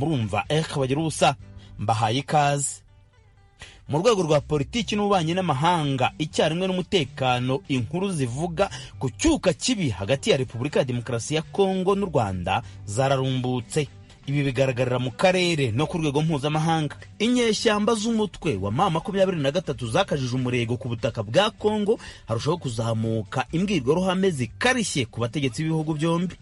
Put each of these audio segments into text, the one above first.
Murumva bagira ubusa, mbahaye ikaze. Mu rwego rwa politiki n'ububanyi n'amahanga icyarimwe n'umutekano, inkuru zivuga ku cyuka kibi hagati ya Repubulika ya Demokarasi ya Kongo n'u Rwanda zararumbutse. Ibi bigaragarira mu karere no ku rwego mpuzamahanga. Inyeshyamba z'umutwe wa M23 zakajije umurego ku butaka bwa Kongo, harushaho kuzamuka imbwirwaruhame zikarishye ku bategetsi b'ibihugu byombi.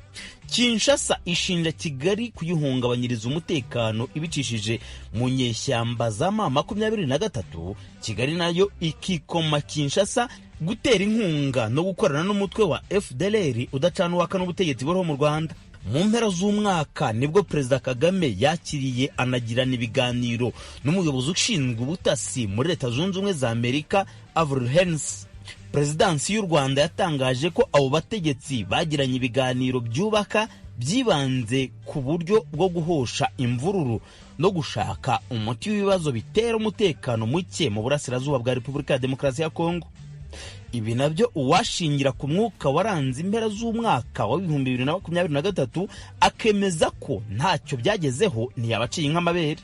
Kinshasa ishinja Kigali kuyihungabanyiriza umutekano ibicishije mu nyeshyamba za M23. Kigali nayo ikikoma Kinshasa gutera inkunga no gukorana n'umutwe wa FDLR udacana uwaka n'ubutegetsi buriho mu Rwanda. Mu mpera z'umwaka nibwo Perezida Kagame yakiriye anagirana ibiganiro n'umuyobozi ushinzwe ubutasi muri Leta Zunze Ubumwe za Amerika, Avril Haines. Perezidansi y'u Rwanda yatangaje ko abo bategetsi bagiranye ibiganiro byubaka byibanze ku buryo bwo guhosha imvururu no gushaka umuti w'ibibazo bitera umutekano muke mu burasirazuba bwa Repubulika ya Demokarasi ya Kongo. Ibi nabyo uwashingira ku mwuka waranze impera z'umwaka wa 2023 akemeza ko ntacyo byagezeho, ntiyabaciye nk'amabere.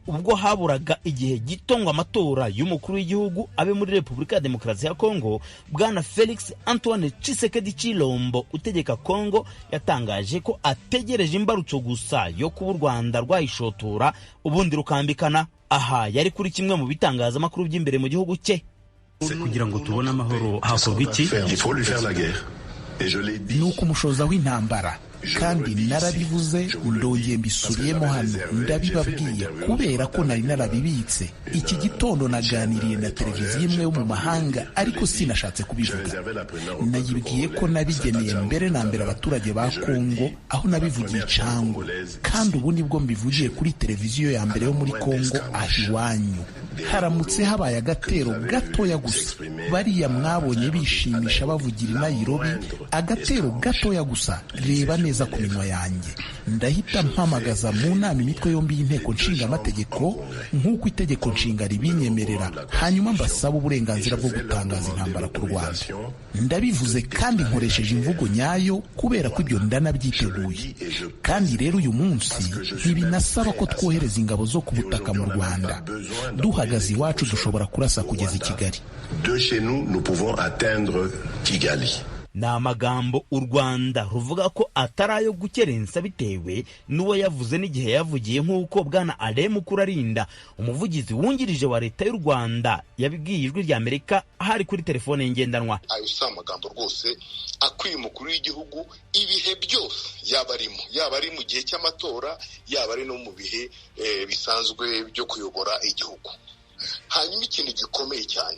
Ubwo haburaga igihe gito ngo amatora y'umukuru w'igihugu abe muri Repubulika ya Demokarasi ya Kongo, Bwana Felix Antoine Tshisekedi Chilombo utegeka Kongo yatangaje ko ategereje imbarutso gusa yo kuba u Rwanda rwayishotora ubundi rukambikana. Aha yari kuri kimwe mu bitangazamakuru by'imbere mu gihugu cye. Kugira ngo tubone amahoro hakorwa iki? Ni ukumushoza w'intambara, kandi narabivuze, ndongeye mbisubiyemo hano, ndabibabwiye kubera ko nari narabibitse. Iki gitondo naganiriye na televiziyo imwe yo mu mahanga, ariko sinashatse kubivuga. Nayibwiye ko nabigeneye mbere na mbere abaturage ba Kongo, aho nabivugiye Icangwa, kandi ubu nibwo mbivugiye kuri televiziyo ya mbere yo muri Kongo aho iwanyu. Haramutse habaye agatero gatoya gusa, bariya mwabonye bishimisha bavugira i Nairobi, agatero gatoya gusa, reba neza ku minwa yanjye, ndahita mpamagaza mu nama imitwe yombi y'inteko nshingamategeko nk'uko itegeko nshinga ribinyemerera, hanyuma mbasaba uburenganzira bwo gutangaza intambara ku Rwanda. Ndabivuze kandi nkoresheje imvugo nyayo kubera ko ibyo ndanabyiteguye. Kandi rero uyu munsi ntibinasaba ko twohereza ingabo zo ku butaka mu Rwanda. Duhagaze iwacu dushobora kurasa kugeza i Kigali. Ni amagambo u Rwanda ruvuga ko atari ayo gukerensa bitewe n'uwo yavuze n'igihe yavugiye, nk'uko Bwana Alain Mukurarinda, umuvugizi wungirije wa Leta y'u Rwanda, yabibwiye Ijwi rya Amerika hari kuri telefone ngendanwa. Ayo si amagambo rwose akwiye umukuru w'igihugu ibihe byose yaba arimo, yaba ari mu gihe cy'amatora, yaba ari no mu bihe bisanzwe byo kuyobora igihugu. Hanyuma ikintu gikomeye cyane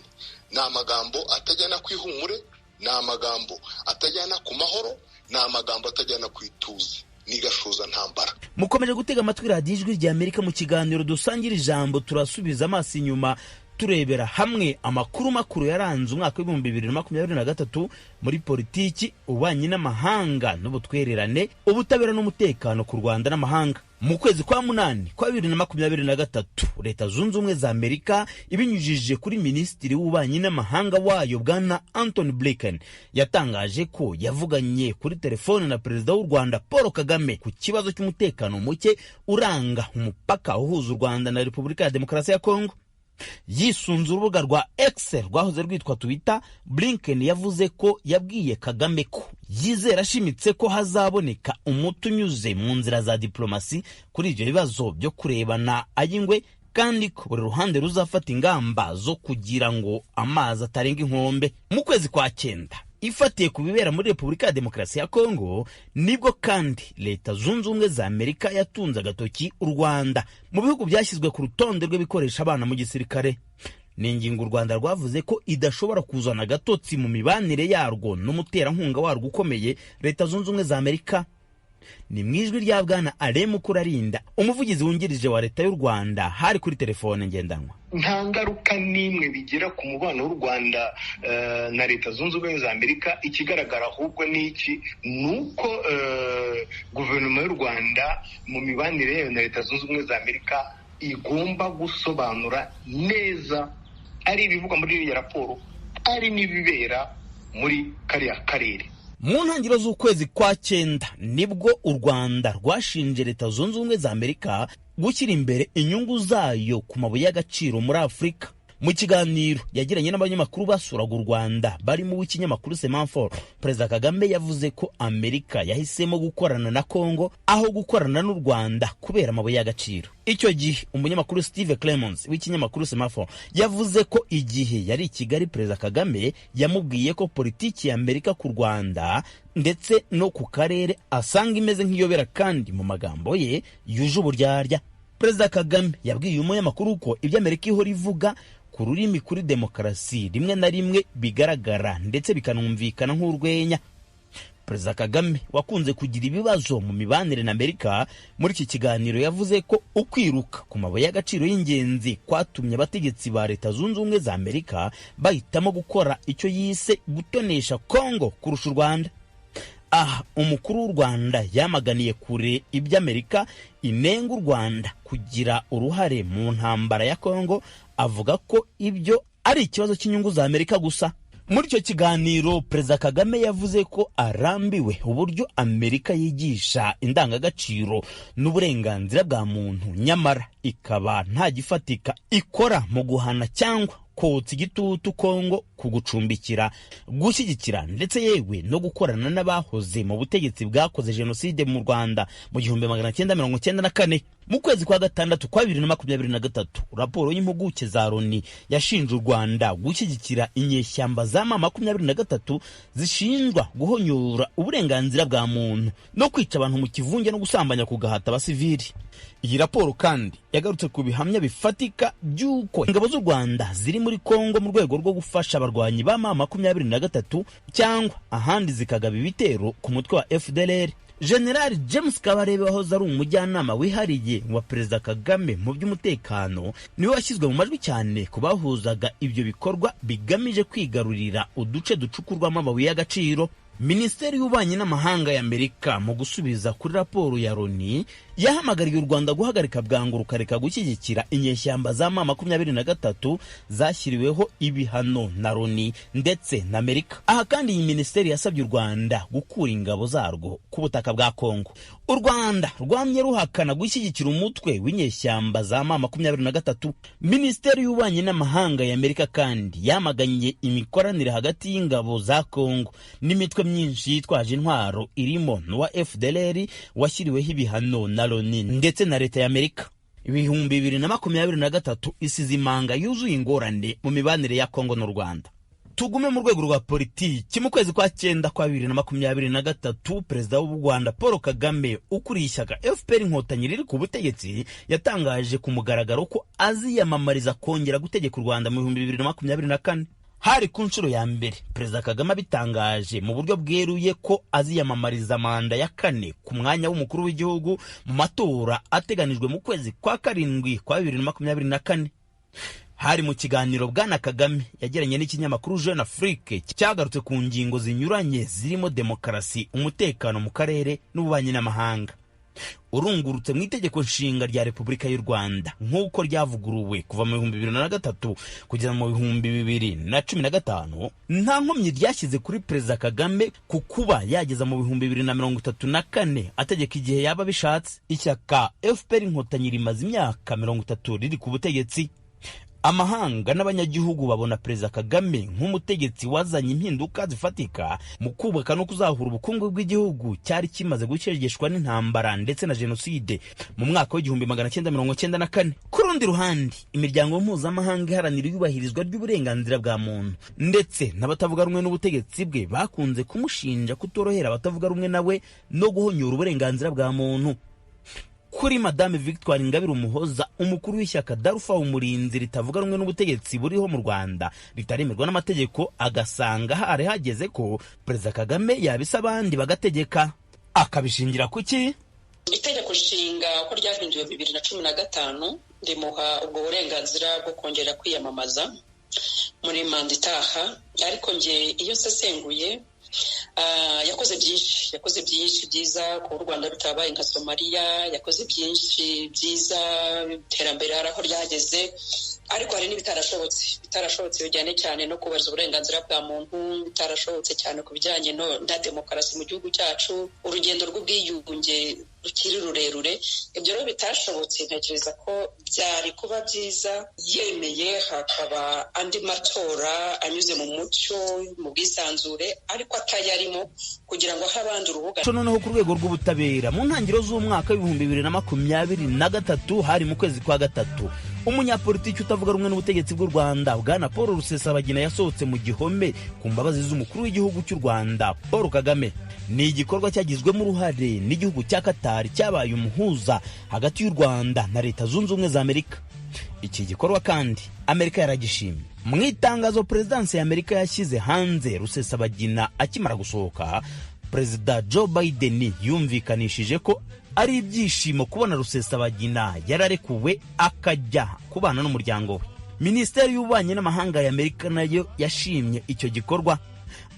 ni amagambo atajyana ku ihumure, ni amagambo atajyana ku mahoro, ni amagambo atajyana ku ituze, ni ntambara. Mukomeje gutega amatwi Radiyo Ijwi rya Amerika mu kiganiro dusangira ijambo. Turasubiza amaso inyuma turebera hamwe amakuru makuru yaranze umwaka wa 2023 muri politiki, ububanyi n'amahanga n'ubutwererane, ubutabera n'umutekano ku Rwanda n'amahanga. Mu kwezi kwa munani kwa 2023, Leta Zunze Ubumwe za Amerika ibinyujije kuri minisitiri w'ububanyi n'amahanga wayo, Bwana Antony Blinken, yatangaje ko yavuganye kuri telefone na Perezida w'u Rwanda Paul Kagame ku kibazo cy'umutekano muke uranga umupaka uhuza u Rwanda na Repubulika ya Demokarasi ya Kongo. Yisunze urubuga rwa X rwahoze rwitwa Twitter, Blinken yavuze ko yabwiye Kagame ko yizera ashimitse ko hazaboneka umuti unyuze mu nzira za diplomasi kuri ibyo bibazo byo kurebana ay'ingwe, kandi ko buri ruhande ruzafata ingamba zo kugira ngo amazi atarenga inkombe. Mu kwezi kwa cyenda, ifatiye ku bibera muri Repubulika ya Demokarasi ya Kongo, nibwo kandi Leta Zunze Ubumwe za Amerika yatunze agatoki u Rwanda mu bihugu byashyizwe ku rutonde rw'ibikoresha abana mu gisirikare. Ni ingingo u Rwanda rwavuze ko idashobora kuzana agatotsi mu mibanire yarwo n'umuterankunga warwo ukomeye, Leta Zunze Ubumwe za Amerika. Ni mu ijwi rya Bwana Alain Mukurarinda, umuvugizi wungirije wa Leta y'u Rwanda, hari kuri telefone ngendanwa. Nta ngaruka n'imwe bigira ku mubano w'u Rwanda na Leta Zunze Ubumwe za Amerika. Ikigaragara ahubwo ni iki? Ni uko guverinoma y'u Rwanda mu mibanire yayo na Leta Zunze Ubumwe za Amerika igomba gusobanura neza ari ibivugwa muri iriya raporo, ari n'ibibera muri kariya karere. Mu ntangiriro z'ukwezi kwa 9 nibwo u Rwanda rwashinje Leta Zunze Ubumwe za Amerika gushyira imbere inyungu zayo ku mabuye y'agaciro muri Afurika. Mu kiganiro yagiranye n'abanyamakuru basuraga u Rwanda barimo uw'ikinyamakuru Semafor, Perezida Kagame yavuze ko Amerika yahisemo gukorana na Kongo aho gukorana n'u Rwanda kubera amabuye y'agaciro. Icyo gihe umunyamakuru Steve Clemons w'ikinyamakuru Semafor yavuze ko igihe yari i Kigali, Perezida Kagame yamubwiye ko politiki ya Amerika ku Rwanda ndetse no ku karere asanga imeze nk'iyobera, kandi mu magambo ye yuje uburyarya. Perezida Kagame yabwiye umunyamakuru ko ibyo Amerika ihora ivuga ku rurimi kuri demokarasi rimwe na rimwe bigaragara ndetse bikanumvikana nk'urwenya. Perezida Kagame wakunze kugira ibibazo mu mibanire na Amerika, muri iki kiganiro yavuze ko ukwiruka ku mabuye y'agaciro y'ingenzi kwatumye abategetsi ba Leta Zunze Ubumwe za Amerika bahitamo gukora icyo yise gutonesha Kongo kurusha u Rwanda. Aha umukuru w'u Rwanda yamaganiye kure ibyo Amerika inenga u Rwanda kugira uruhare mu ntambara ya Kongo, avuga ko ibyo ari ikibazo cy'inyungu za Amerika gusa. Muri icyo kiganiro Perezida Kagame yavuze ko arambiwe uburyo Amerika yigisha indangagaciro n'uburenganzira bwa muntu, nyamara ikaba nta gifatika ikora mu guhana cyangwa kotsa igitutu Kongo ku gucumbikira, gushyigikira ndetse yewe no gukorana n'abahoze mu butegetsi bwakoze jenoside mu Rwanda mu 1994. Mu kwezi kwa 6 kwa 2023, raporo y'impuguke za Loni yashinje u Rwanda gushyigikira inyeshyamba za M23 zishinjwa guhonyora uburenganzira bwa muntu no kwica abantu mu kivunge no gusambanya ku gahata abasivili. Iyi raporo kandi yagarutse ku bihamya bifatika by'uko ingabo z'u Rwanda ziri muri Kongo mu rwego rwo gufasha abarwanyi ba M23 cyangwa ahandi zikagaba ibitero ku mutwe wa FDLR. General James Kabarebe wahoze ari umujyanama wihariye wa Perezida Kagame mu by'umutekano niwe washyizwe mu majwi cyane ku bahuzaga ibyo bikorwa bigamije kwigarurira uduce ducukurwamo amabuye y'agaciro. Minisiteri y'Ububanyi n'Amahanga ya Amerika mu gusubiza kuri raporo ya Loni yahamagariye u Rwanda guhagarika bwangu rukareka gushyigikira inyeshyamba za M23 zashyiriweho ibihano na Loni ndetse na Amerika. Aha kandi iyi minisiteri yasabye u Rwanda gukura ingabo zarwo ku butaka bwa Kongo. U Rwanda rwamye ruhakana gushyigikira umutwe w'inyeshyamba za M23. Minisiteri y'Ububanyi n'Amahanga ya Amerika kandi yamaganye imikoranire hagati y'ingabo za Kongo n'imitwe myinshi yitwaje intwaro irimo n'uwa FDLR washyiriweho ibihano na Loni ndetse na Leta ya Amerika. 2023 isize imanga yuzuye ingorane mu mibanire ya Kongo n'u Rwanda. Tugume mu rwego rwa politiki. Mu kwezi kwa 9 kwa 2023, Perezida w'u Rwanda Paul Kagame ukuriye ishyaka FPR Inkotanyi riri ku butegetsi yatangaje ku mugaragaro ko aziyamamariza kongera gutegeka u Rwanda mu 2024. Hari ku nshuro ya mbere Perezida Kagame abitangaje mu buryo bweruye ko aziyamamariza manda ya 4 ku mwanya w'umukuru w'igihugu mu matora ateganijwe mu kwezi kwa 7 kwa 2024. Hari mu kiganiro Bwana Kagame yagiranye n'ikinyamakuru Jeune Afrique cyagarutse ku ngingo zinyuranye zirimo demokarasi, umutekano mu karere n'ububanyi n'amahanga. Urungurutse mu itegeko nshinga rya Repubulika y'u Rwanda nk'uko ryavuguruwe kuva mu 2003 kugeza mu 2015, nta nkomyi ryashyize kuri Perezida Kagame ku kuba yageza mu 2034 ategeka igihe yaba abishatse. Ishyaka FPR Inkotanyi rimaze imyaka 30 riri ku butegetsi. Amahanga n'abanyagihugu babona Perezida Kagame nk'umutegetsi wazanye impinduka zifatika mu kubaka no kuzahura ubukungu bw'igihugu cyari kimaze gukegeshwa n'intambara ndetse na jenoside mu mwaka w'1994. Ku rundi ruhande, imiryango mpuzamahanga iharanira iyubahirizwa ry'uburenganzira bwa muntu ndetse n'abatavuga rumwe n'ubutegetsi bwe bakunze kumushinja kutorohera abatavuga rumwe nawe no guhonyora uburenganzira bwa muntu. Kuri Madame Victoire Ingabire Umuhoza, umukuru w'ishyaka Darufa Umurinzi ritavuga rumwe n'ubutegetsi buriho mu Rwanda ritaremerwa n'amategeko, agasanga hari hageze ko Perezida Kagame yabisa abandi bagategeka. Akabishingira kuki? Itegeko nshinga ko ryahinduwe 2015 rimuha ubwo burenganzira bwo kongera kwiyamamaza muri manda itaha, ariko nge iyo nsesenguye yakoze byinshi, yakoze byinshi byiza ku Rwanda rutabaye nka Somalia, yakoze byinshi byiza, iterambere hari aho ryageze, Ariko hari n'ibitarashobotse bijyanye cyane no kubahiriza uburenganzira bwa muntu, bitarashobotse cyane ku bijyanye na demokarasi mu gihugu cyacu, urugendo rw'ubwiyunge rukiri rurerure. Ibyo rero bitashobotse, ntekereza ko byari kuba byiza yemeye hakaba andi matora anyuze mu mucyo, mu bwisanzure, ariko atayarimo kugira ngo ahe abandi urubuga. Noneho ku rwego rw'ubutabera, mu ntangiriro z'umwaka w'2023, hari mu kwezi kwa gatatu, umunyapolitiki utavuga rumwe n'ubutegetsi bw'u Rwanda Bwana Paul Rusesabagina yasohotse mu gihome ku mbabazi z'umukuru w'igihugu cy'u Rwanda Paul Kagame. Ni igikorwa cyagizwemo uruhare n'igihugu cya Qatar cyabaye umuhuza hagati y'u Rwanda na Leta Zunze Ubumwe za Amerika. Iki gikorwa kandi Amerika yaragishimye. Mu itangazo Perezidansi ya Amerika yashyize hanze Rusesabagina akimara gusohoka, Perezida Joe Biden yumvikanishije ko ari ibyishimo kubona Rusesabagina yararekuwe akajya kubana n'umuryango we. Minisiteri y'Ububanyi n'Amahanga ya Amerika nayo yashimye icyo gikorwa.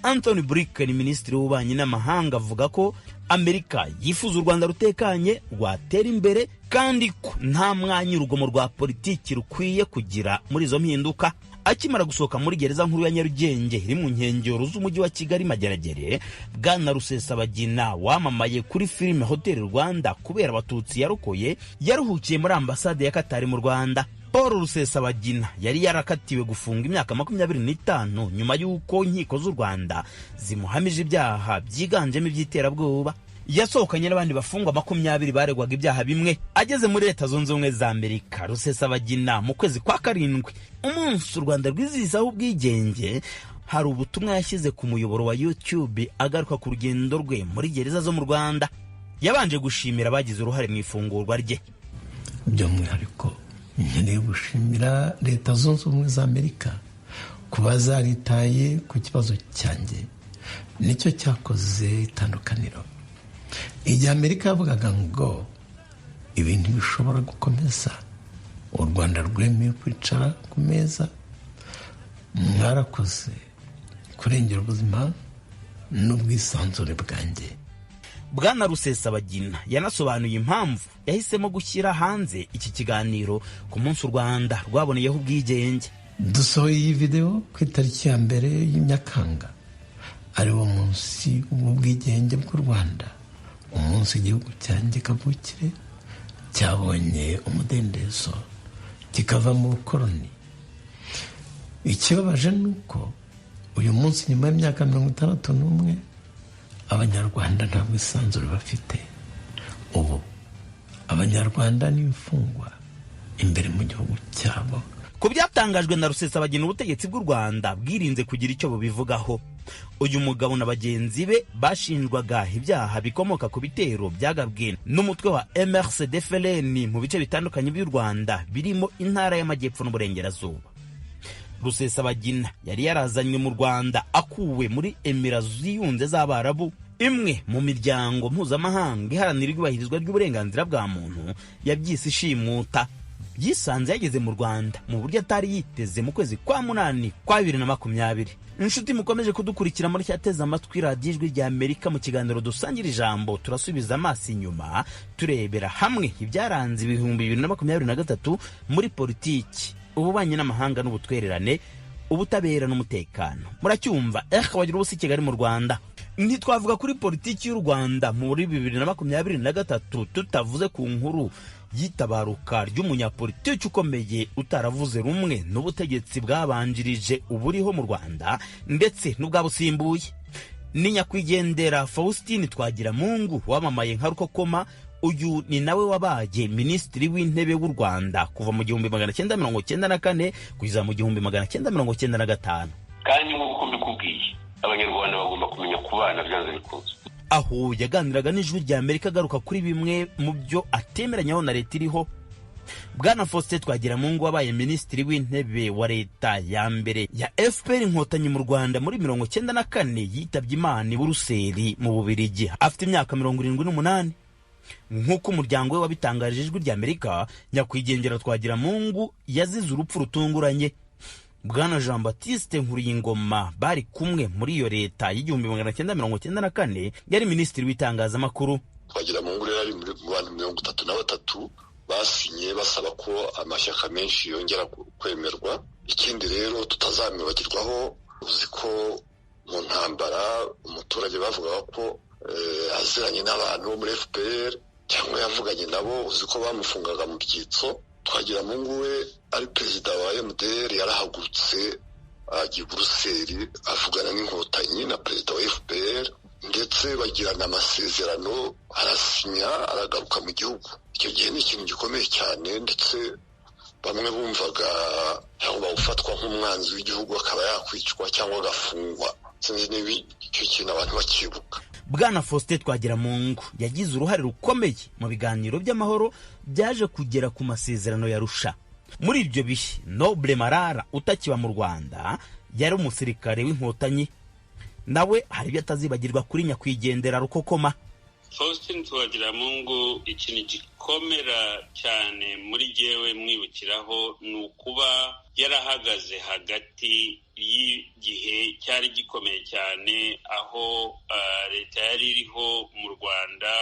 Anthony Blinken, Minisitiri w'Ububanyi n'Amahanga, avuga ko Amerika yifuza u Rwanda rutekanye, rwatera imbere, kandi ko nta mwanya urugomo rwa politiki rukwiye kugira muri izo mpinduka. Akimara gusohoka muri gereza nkuru ya Nyarugenge iri mu nkengero z'umujyi wa Kigali Mageragere, Bwana Rusesabagina wamamaye kuri filime Hotel Rwanda kubera Abatutsi yarokoye, yaruhukiye muri ambasade ya Qatar mu Rwanda. Paul Rusesabagina yari yarakatiwe gufunga imyaka 25 nyuma y'uko inkiko z'u Rwanda zimuhamije ibyaha byiganjemo iby'iterabwoba. Yasohokanye n'abandi bafungwa 20 baregwaga ibyaha bimwe. Ageze muri Leta Zunze Ubumwe za Amerika, Rusesabagina mu kwezi kwa karindwi, umunsi u Rwanda rwizihizaho ubwigenge, hari ubutumwa yashyize ku muyoboro wa YouTube agaruka ku rugendo rwe muri gereza zo mu Rwanda. Yabanje gushimira abagize uruhare mu ifungurwa rye. By'umwihariko nkeneye gushimira Leta Zunze Ubumwe za Amerika kuba zaritaye ku kibazo cyanjye, nicyo cyakoze itandukaniro. Igihe Amerika yavugaga ngo ibintu bishobora gukomeza, u Rwanda rwemeye kwicara ku meza. Mwarakoze kurengera ubuzima n'ubwisanzure bwanjye. Bwana Rusesabagina yanasobanuye impamvu yahisemo gushyira hanze iki kiganiro ku munsi u Rwanda rwaboneyeho ubwigenge. Dusohoye iyi videwo ku itariki ya 1 y'Nyakanga, ari wo munsi w'ubwigenge bw'u Rwanda, umunsi igihugu cyanjye kavukire cyabonye umudendezo kikava mu bukoroni. Ikibabaje ni uko uyu munsi nyuma y'imyaka 61 Abanyarwanda nta bwisanzure bafite. Ubu Abanyarwanda ni imfungwa imbere mu gihugu cyabo. Ku byatangajwe na Rusesabagina, ubutegetsi bw'u Rwanda bwirinze kugira icyo bubivugaho. Uyu mugabo na bagenzi be bashinjwaga ibyaha bikomoka ku bitero byagabwe n'umutwe wa MRCD-FLN mu bice bitandukanye by'u Rwanda birimo intara y'Amajyepfo n'Uburengerazuba. Rusesabagina yari yarazanywe mu Rwanda akuwe muri Emira Ziyunze z'Abarabu, imwe mu miryango mpuzamahanga iharanira iyubahirizwa ry'uburenganzira bwa muntu yabyise ishimuta. Yisanze yageze mu Rwanda mu buryo atari yiteze mu kwezi kwa 8 kwa 2020. Inshuti mukomeje kudukurikira muri cyateze amatwi radiyo Ijwi rya Amerika mu kiganiro dusangira ijambo, turasubiza amaso inyuma turebera hamwe ibyaranze 2023 muri politiki, ububanyi n'amahanga n'ubutwererane, ubutabera n'umutekano. Muracyumva wagira ubusa i Kigali mu Rwanda. Ntitwavuga kuri politiki y'u Rwanda muri 2023 tutavuze ku nkuru yitabaruka ry'umunyapolitiki ukomeye utaravuze rumwe n'ubutegetsi bwabanjirije uburiho mu Rwanda ndetse n'ubwabusimbuye. Ni nyakwigendera Faustin Twagiramungu wamamaye nka Rukokoma. Uyu ni nawe wabaye Minisitiri w'Intebe w'u Rwanda kuva mu 1994 kugeza mu 1995. Kandi nk'uko mbikubwiye, Abanyarwanda bagomba kumenya kubana byanze bikunze. Aho yaganiraga n'Ijwi rya Amerika agaruka kuri bimwe mu byo atemeranyaho na leta iriho. Bwana Faustin Twagiramungu wabaye Minisitiri w'Intebe wa leta ya mbere ya FPR Inkotanyi mu Rwanda muri 1994, yitabye Imana i Buruseli mu Bubiligi afite imyaka 78. Nk'uko umuryango we wabitangarije Ijwi rya Amerika, nyakwigendera Twagiramungu yazize urupfu rutunguranye. Bwana Jean Baptiste Nkuriyingoma bari kumwe muri iyo leta y'1994, yari Minisitiri w'Itangazamakuru. Twagiramungu rero ari mu bantu 33 Basinye basaba ko amashyaka menshi yongera kwemerwa. Ikindi rero tutazamwibagirwaho, uzi ko mu ntambara umuturage bavugaga ko aziranye n'abantu bo muri FPR cyangwa yavuganye nabo, uzi ko bamufungaga mu byitso. Twagiramungu we ari perezida wa MDR yarahagurutse ajya i Buruseli avugana n'Inkotanyi na perezida wa FPR, ndetse bagirana amasezerano, arasinya, aragaruka mu gihugu. Icyo gihe ni ikintu gikomeye cyane, ndetse bamwe bumvaga cyangwa gufatwa nk'umwanzi w'igihugu akaba yakwicwa cyangwa agafungwa. Sinzi niba icyo kintu abantu bakibuka. Bwana Faustin Twagiramungu yagize uruhare rukomeye mu biganiro by'amahoro byaje kugera ku masezerano ya Arusha. Muri ibyo bihe Noble Marara utakiba mu Rwanda yari umusirikare w'Inkotanyi, nawe hari ibyo atazibagirwa kuri nyakwigendera Rukokoma. Faustin Twagiramungu, ikintu gikomera cyane muri jyewe mwibukiraho ni ukuba yarahagaze hagati y'igihe cyari gikomeye cyane, aho leta yari iriho mu Rwanda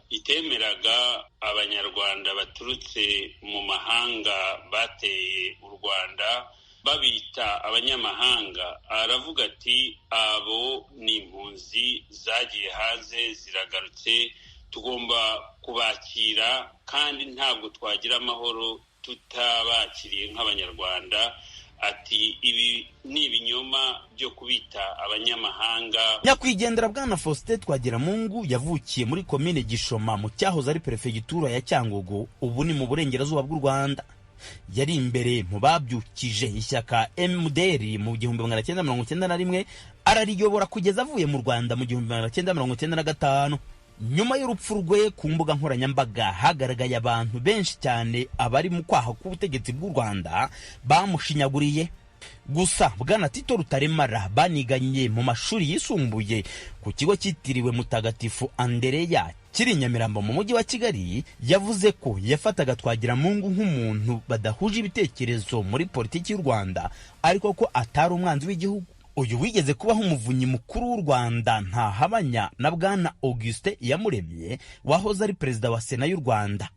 itemeraga Abanyarwanda baturutse mu mahanga bateye u Rwanda, babita abanyamahanga. Aravuga ati abo ni impunzi zagiye hanze ziragarutse, tugomba kubakira kandi ntabwo twagira amahoro tutabakiriye nk'Abanyarwanda. Ati ibi ni ibinyoma byo kubita abanyamahanga. Nyakwigendera Bwana Faustin Twagiramungu yavukiye muri komine Gishoma mu cyahoze ari perefegitura ya Cyangugu, ubu ni mu burengerazuba bw'u Rwanda. Yari imbere mu babyukije ishyaka MDR mu 1991, arariyobora kugeza avuye mu Rwanda mu 1995. Nyuma y'urupfu rwe ku mbuga nkoranyambaga hagaragaye abantu benshi cyane abari mu kwaha k'ubutegetsi bw'u Rwanda bamushinyaguriye. Gusa Bwana Tito Rutaremara baniganye mu mashuri yisumbuye ku kigo cyitiriwe Mutagatifu Andereya kiri Nyamirambo mu mujyi wa Kigali, yavuze ko yafataga Twagiramungu nk'umuntu badahuje ibitekerezo muri politiki y'u Rwanda, ariko ko atari umwanzi w'igihugu. Uyu wigeze kubaho umuvunyi mukuru w'u Rwanda ntahabanya na Bwana Augustin Iyamuremye wahoze ari perezida wa Sena y'u Rwanda.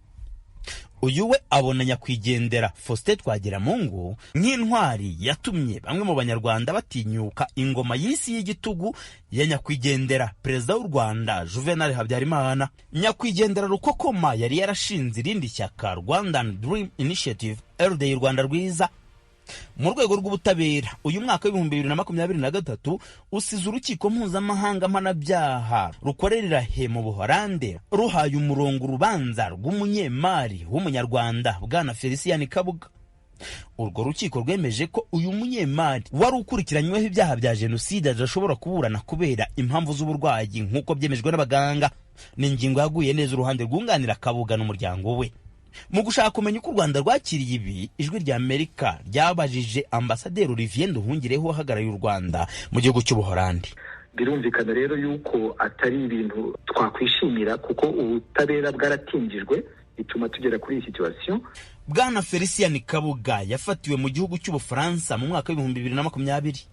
Uyu we abona nyakwigendera Faustin Twagiramungu nk'intwari yatumye bamwe mu Banyarwanda batinyuka ingoma y'isi y'igitugu ya nyakwigendera perezida w'u Rwanda Juvenal Habyarimana. Nyakwigendera Rukokoma yari yarashinze irindi shyaka Rwandan Dream Initiative RDI, Rwanda Rwiza. Mu rwego rw'ubutabera, uyu mwaka w'2023 usize urukiko mpuzamahanga mpanabyaha rukorera he mu Buholande ruhaye umurongo urubanza rw'umunyemari w'Umunyarwanda Bwana Felicien Kabuga. Urwo rukiko rwemeje ko uyu munyemari wari ukurikiranyweho ibyaha bya jenoside adashobora kuburana kubera impamvu z'uburwayi nk'uko byemejwe n'abaganga. Ni ingingo yaguye neza uruhande rwunganira Kabuga n'umuryango we. Mu gushaka kumenya uko u Rwanda rwakiriye ibi, Ijwi rya Amerika ryabajije Ambasaderi Olivier Nduhungireho uhagarariye u Rwanda mu gihugu cy'Ubuholandi. Birumvikana rero yuko atari ibintu twakwishimira, kuko ubutabera bwaratingijwe bituma tugera kuri iyi situation. Bwana Felicien Kabuga yafatiwe mu gihugu cy'Ubufaransa mu mwaka w'2020.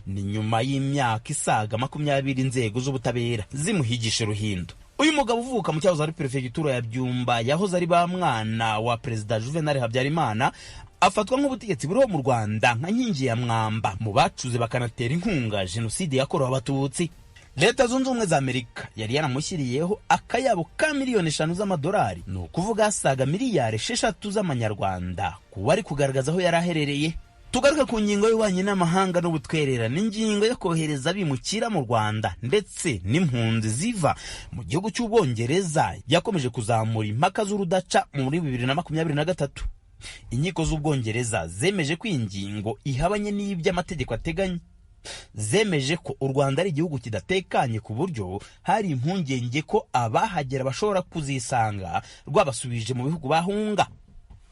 Ni nyuma y'imyaka isaga 20 inzego z'ubutabera zimuhigisha ruhindo. Uyu mugabo uvuka mu cyahoze ari perefegitura ya Byumba yahoze ari ba mwana wa perezida Juvenal Habyarimana, afatwa nk'ubutegetsi buriho mu Rwanda nka nkingi ya mwamba mu bacuze bakanatera inkunga jenoside yakorewe Abatutsi. Leta Zunze Ubumwe za Amerika yari yaramushyiriyeho akayabo ka 5 miliyoni z'amadolari, ni ukuvuga asaga miliyari 6 z'amanyarwanda, kuba ari kugaragaza aho yari aherereye. Tugaruke ku ngingo y'ububanyi n'amahanga n'ubutwererane. Ingingo yo kohereza abimukira mu Rwanda ndetse n'impunzi ziva mu gihugu cy'Ubwongereza yakomeje kuzamura impaka z'urudaca. Muri 2023 inkiko z'Ubwongereza zemeje ko iyi ngingo ihabanye n'iby'amategeko ateganya. Zemeje ko u Rwanda ari igihugu kidatekanye, ku buryo hari impungenge ko abahagera bashobora kuzisanga rwabasubije mu bihugu bahunga.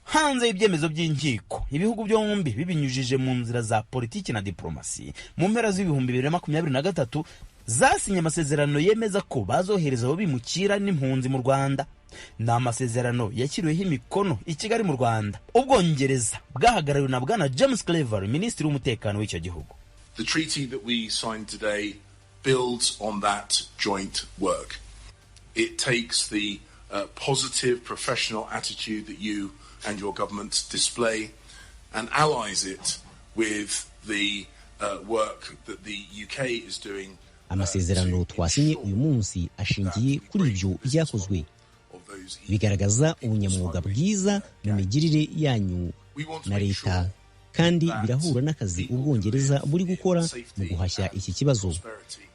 Hanze y'ibyemezo by'inkiko, ibihugu byombi bibinyujije mu nzira za politiki na diplomasi, mu mpera z'2023 zasinye amasezerano yemeza ko bazohereza abo bimukira n'impunzi mu Rwanda. Ni amasezerano yashyiriweho imikono i Kigali mu Rwanda. Ubwongereza bwahagarariwe na Bwana James Cleverly, minisitiri w'umutekano w'icyo gihugu. The treaty that we signed today builds on that joint work. It takes the positive professional attitude that you and your government display and allies it with the work that the UK is doing. Amasezerano twasinye uyu munsi ashingiye kuri ibyo byakozwe, bigaragaza ubunyamwuga bwiza mu migirire yanyu na leta, kandi birahura n'akazi Ubwongereza buri gukora mu guhashya iki kibazo.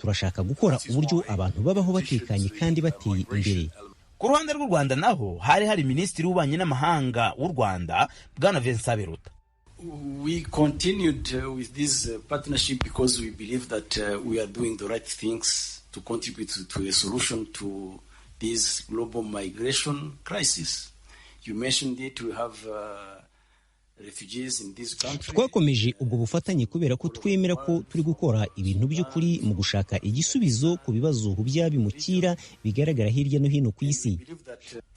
Turashaka gukora uburyo abantu babaho batekanye kandi bateye imbere. Ku ruhande rw'u Rwanda naho hari hari Minisitiri w'Ububanyi n'Amahanga w'u Rwanda, Bwana Vincent Biruta. We continued with this partnership because we believe that we are doing the right things to contribute to a solution to this global migration crisis. You mentioned it, we have refugees in this country. Twakomeje ubwo bufatanye kubera ko twemera ko turi gukora ibintu by'ukuri mu gushaka igisubizo ku bibazo by'abimukira bigaragara hirya no hino ku isi.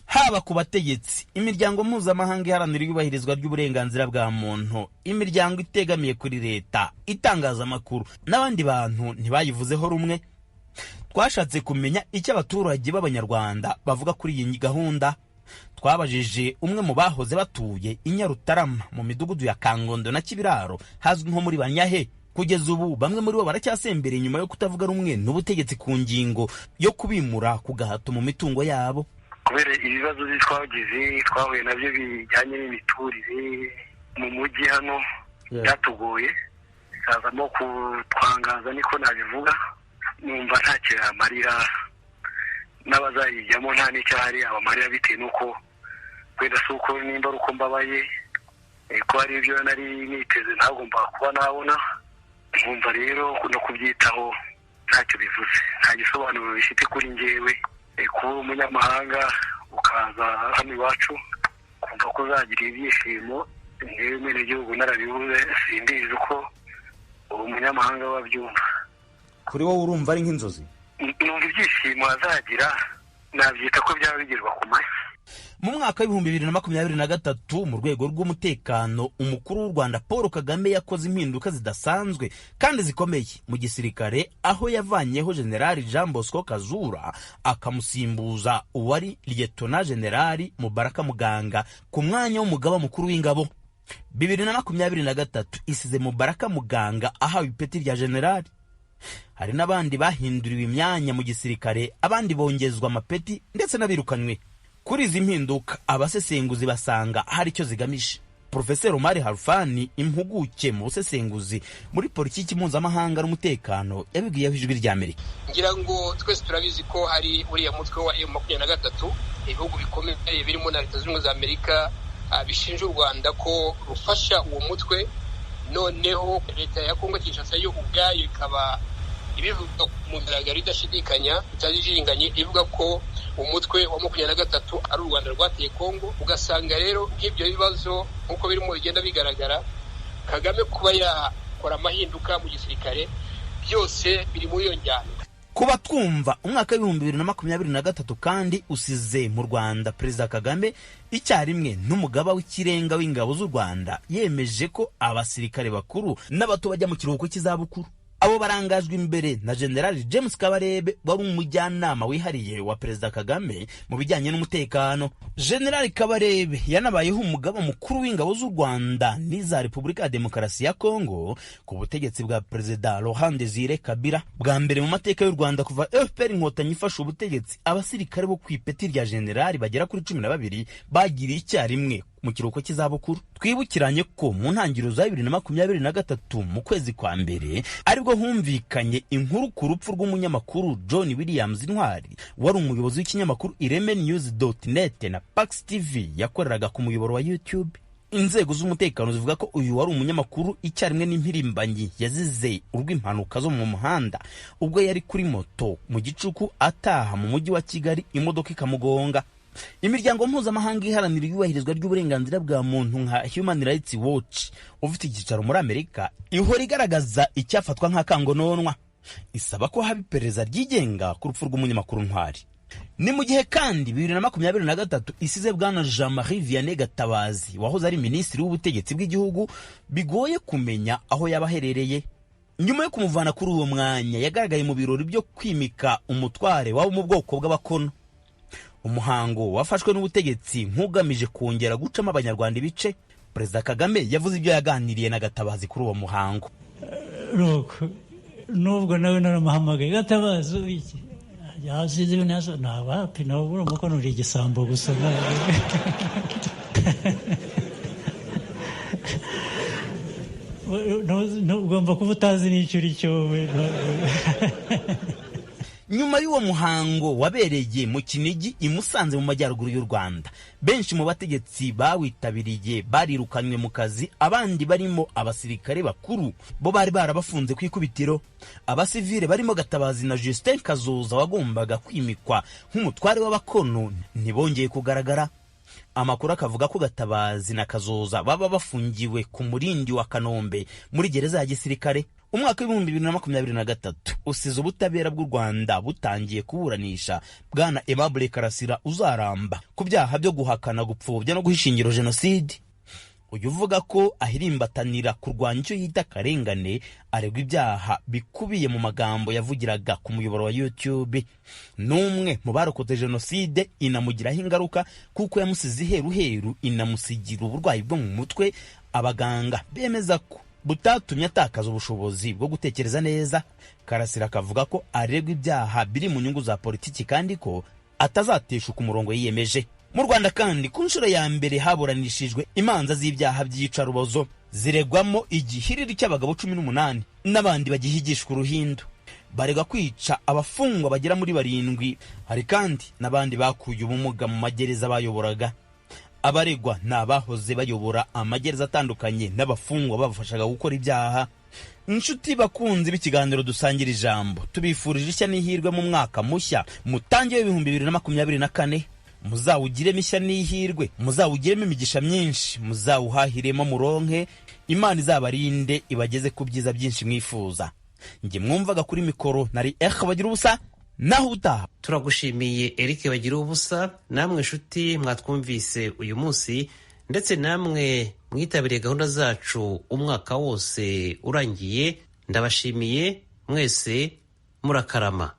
Haba ku bategetsi, imiryango mpuzamahanga iharanira iyubahirizwa ry'uburenganzira bwa muntu, imiryango itegamiye kuri leta, itangazamakuru n'abandi bantu ntibayivuzeho rumwe. Twashatse kumenya icyo abaturage b'Abanyarwanda bavuga kuri iyi gahunda. Twabajije umwe mu bahoze batuye i Nyarutarama mu midugudu ya Kangondo na Kibiraro hazwi nko muri Banyahe. Kugeza ubu bamwe muri bo baracyasembereye nyuma yo kutavuga rumwe n'ubutegetsi ku ngingo yo kubimura ku gahato mu mitungo yabo. Kubera ibibazo twagize twahuye nabyo bijyanye n'imiturire mu mujyi hano byatugoye, bikazamo kutwangaza, niko nabivuga. Numva ntacyo yamarira n'abazayijyamo, nta n'icyahari abamarira, bitewe n'uko wenda si uko nimba ari uko mbabaye ko hari ibyo nari niteze ntagomba kuba nabona. Nkumva rero no kubyitaho ntacyo bivuze, nta gisobanuro bifite kuri njyewe. Kuba umunyamahanga ukaza hano iwacu kumva ko uzagira ibyishimo, ngewe mwenegihugu narabibuze, simbizi uko umunyamahanga wabyumva. Kuri wowe urumva ari nk'inzozi? Numva ibyishimo azagira nabyita ko byaba bigirwa ku mashyi. Mu mwaka w'2023 mu rwego rw'umutekano, umukuru w'u Rwanda Paul Kagame yakoze impinduka zidasanzwe kandi zikomeye mu gisirikare, aho yavanyeho General Jean Bosco Kazura akamusimbuza uwari Lieutenant General Mubaraka Muganga ku mwanya w'umugaba mukuru w'ingabo. 2023 isize Mubaraka Muganga ahawe ipeti rya General. Hari n'abandi bahinduriwe imyanya mu gisirikare, abandi bongezwa amapeti ndetse n'abirukanywe. Kuri izi mpinduka abasesenguzi basanga hari icyo zigamije. Profeseri Omar Harfani, impuguke mu busesenguzi muri politiki mpuzamahanga n'umutekano, yabibwiye Ijwi ry'Amerika. Ngira ngo twese turabizi ko hari uriya mutwe wa M23, ibihugu bikomeye birimo na Leta Zunze Ubumwe za Amerika bishinja u Rwanda ko rufasha uwo mutwe. Noneho leta ya Kongo Kinshasa yo ubwayo ikaba ibivuga mu mugaragaro idashidikanya, itajijinganye, ivuga ko umutwe wa 23 ari u Rwanda rwateye Kongo. Ugasanga rero nk'ibyo bibazo nk'uko birimo bigenda bigaragara, Kagame kuba yakora amahinduka mu gisirikare byose biri muri iyo njyana. Kuba twumva umwaka w'2023 kandi usize mu Rwanda Perezida Kagame icyarimwe n'umugaba w'ikirenga w'ingabo z'u Rwanda yemeje ko abasirikare bakuru n'abato bajya mu kiruhuko cy'izabukuru. Abo barangajwe imbere na General James Kabarebe wari umujyanama wihariye wa Perezida Kagame mu bijyanye n'umutekano. General Kabarebe yanabayeho umugaba mukuru w'ingabo z'u Rwanda n'iza Repubulika ya Demokarasi ya Kongo ku butegetsi bwa Perezida Laurent Desire Kabila. Bwa mbere mu mateka y'u Rwanda kuva FPR Inkotanyi ifashe ubutegetsi, abasirikare bo ku ipeti rya General bagera kuri 12 bagiriye icyarimwe mu kiruhuko cy'izabukuru. Twibukiranye ko mu ntangiriro za 2023 mu kwezi kwa mbere aribwo humvikanye inkuru ku rupfu rw'umunyamakuru John Williams Ntwari wari umuyobozi w'ikinyamakuru Ireme News.net na Pax TV yakoreraga ku muyoboro wa YouTube. Inzego z'umutekano zivuga ko uyu wari umunyamakuru icyarimwe n'impirimbanyi yazize urw'impanuka zo mu muhanda ubwo yari kuri moto mu gicuku ataha mu mujyi wa Kigali imodoka ikamugonga. Imiryango mpuzamahanga iharanira iyubahirizwa ry'uburenganzira bwa muntu nka Human Rights Watch ufite icyicaro muri Amerika ihora igaragaza icyafatwa nk'akangononwa, isaba ko haba iperereza ryigenga ku rupfu rw'umunyamakuru Ntwari. Ni mu gihe kandi 2023 isize Bwana Jean-Marie Vianney Gatabazi wahoze ari minisitiri w'ubutegetsi bw'igihugu bigoye kumenya aho yaba aherereye. Nyuma yo kumuvana kuri uwo mwanya yagaragaye mu birori byo kwimika umutware wabo mu bwoko bw'abakono. Umuhango wafashwe n'ubutegetsi nk'ugamije kongera gucamo Abanyarwanda ibice. Perezida Kagame yavuze ibyo yaganiriye na Gatabazi kuri uwo muhango. Nubwo nawe naramuhamagaye, Gatabazi iki yasize ibintu nta wapi, nawe urumva ko nuri igisambo gusa. Ugomba kuba utazi n'icyo uri cyo. Nyuma y'uwo muhango wabereye mu Kinigi i Musanze mu majyaruguru y'u Rwanda, benshi mu bategetsi bawitabiriye barirukanywe mu kazi, abandi barimo abasirikare bakuru bo bari barabafunze ku ikubitiro. Abasivile barimo Gatabazi na Justin Kazoza wagombaga kwimikwa nk'umutware w'Abakono ntibongeye kugaragara. Amakuru akavuga ko Gatabazi na Kazoza baba bafungiwe ku Murindi wa Kanombe muri gereza ya gisirikare. Umwaka w'2023 usize ubutabera bw'u Rwanda butangiye kuburanisha Bwana Aimable Karasira Uzaramba ku byaha byo guhakana, gupfobya no guhisha ingiro jenoside. Uyu uvuga ko ahirimbatanira kurwanya icyo yita akarengane aregwa ibyaha bikubiye mu magambo yavugiraga ku muyoboro wa YouTube. N'umwe mu barokotse jenoside, inamugiraho ingaruka kuko yamusize iheruheru, inamusigira uburwayi bwo mu mutwe abaganga bemeza ko butatumye atakaza ubushobozi bwo gutekereza neza. Karasira akavuga ko aregwa ibyaha biri mu nyungu za politiki kandi ko atazateshuka umurongo yiyemeje. Mu Rwanda kandi, ku nshuro ya mbere haburanishijwe imanza z'ibyaha by'iyicarubozo ziregwamo igihiriri cy'abagabo 18 n'abandi bagihigishwa uruhindu, baregwa kwica abafungwa bagera muri 7. Hari kandi n'abandi bakuye ubumuga mu magereza bayoboraga. Abaregwa ni abahoze bayobora amagereza atandukanye n'abafungwa babafashaga gukora ibyaha. Inshuti bakunzi b'ikiganiro Dusangira Ijambo, tubifurije ishya n'ihirwe mu mwaka mushya mutangiye w'2024. Muzawugiremo ishya n'ihirwe, muzawugiremo imigisha myinshi, muzawuhahiremo muronke. Imana izabarinde, ibageze ku byiza byinshi mwifuza. Njye mwumvaga kuri mikoro nari Eric Bagira Ubusa, naho utaha. Turagushimiye, Eric Bagira Ubusa. Namwe inshuti mwatwumvise uyu munsi, ndetse namwe mwitabiriye gahunda zacu umwaka wose urangiye, ndabashimiye mwese, murakarama.